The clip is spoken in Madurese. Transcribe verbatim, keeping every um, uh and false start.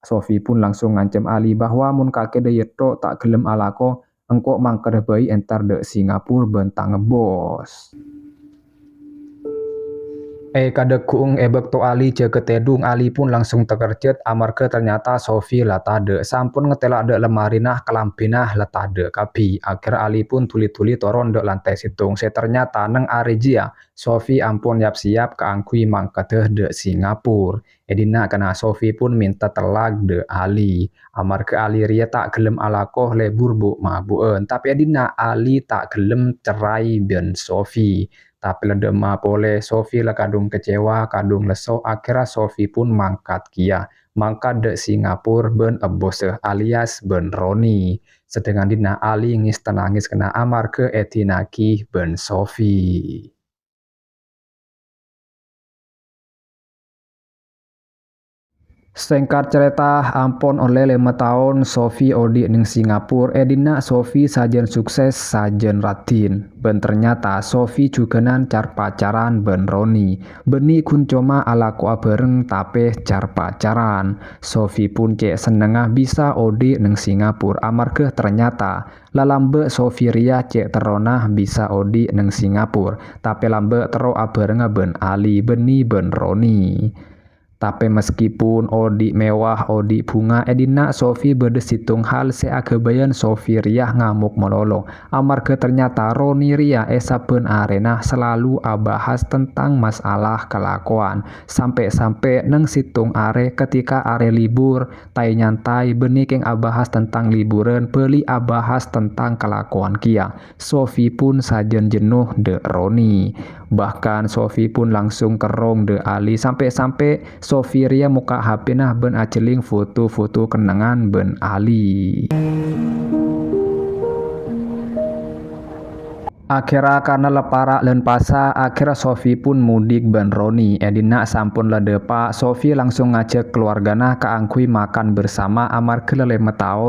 Sofi pun langsung ngancem Ali bahwa mon kakè dâ' iyâ tho' ta' ghellem alako, engko' mangkadhâ bhâi entar dâ' Singapura bân tang ebbos. È kadhâggu'eng è bâkto Ali jâgâ tèdung, Ali pun langsung takerjhât amarghâ ternyata Sofi la tadâ', sampon ngatela' dâ' lemarina, kalambhina la tadâ' kabbhi. Akhèr Ali pun dhuli-dhuli toron dâ' lantè sèttong sè ternyata neng arè jiyâ Sofi ampon yap-siyap kaangghuy mangkadhâ dâ' Singapura. È dinna' kana Sofi pun mènta tellak dâ' Ali. Amarghâ Ali rèya ta' ghellem alako lebur bu'-mabu'ân, tapè è dinna' Ali ta' ghellem cerai bân Sofi. Tapè la dâ' emma polè, Sofi la kadhung kecewa, kadhung lesso, akhèrra Sofi pun mangkat kèya. Mangkat dâ' Singapura bân ebbossa alias bân Roni. Sedangkan dinna' Ali ngès-tanangès kana amarghâ èdina'aghi bân Sofi. Sèngkat carèta, ampon ollè lèma taon Sofi odi' neng Singapura. È dinna' Sofi sajân sukses, sajân raddhin. Bân ternyata Sofi jhughânan car-pacaran bân Roni. Bânnè ghun coma alakowa bhâreng, tapè car-pacaran. Sofi pun cè' sennengnga bisa odi' neng Singapura, amarghâ ternyata la lambâ' Sofi rèya cè' terrona bisa odi' neng Singapura, tapè lambâ' terro abhârengnga bân Ali, bânnè bân Roni. Tapè meskipun odi' mewah, odi' bhunga, è dinna' Sofi bâdâ sèttong hal sè aghâbâyân Sofi rèya ngamok malolo. Amarghâ ternyata Roni rèya è sabbhân arèna salalu abahas tentang masalah kalakowan. Sampè'-sampè' neng sèttong arè, ketika arè libur, tay-nyantai, bânnè kèng abahas tentang liburan, bâli abahas tentang kalakowan kèya. Sofi pun sajân jenno dâ' Roni. Bahkan Sofi pun langsung kerrong dâ' Ali, sampè'-sampè' Sofi rèya mokka' H P-na bân ajhelling foto-foto kennengngan bân Ali. Akhèrra karna la para' lan pasa, akhèrra Sofi pun mudik bân Roni. È dinna' sampon la dâpa', Sofi langsung ngajhâk kalowargana kaangghuy makan bersama amarghâ la lèma taon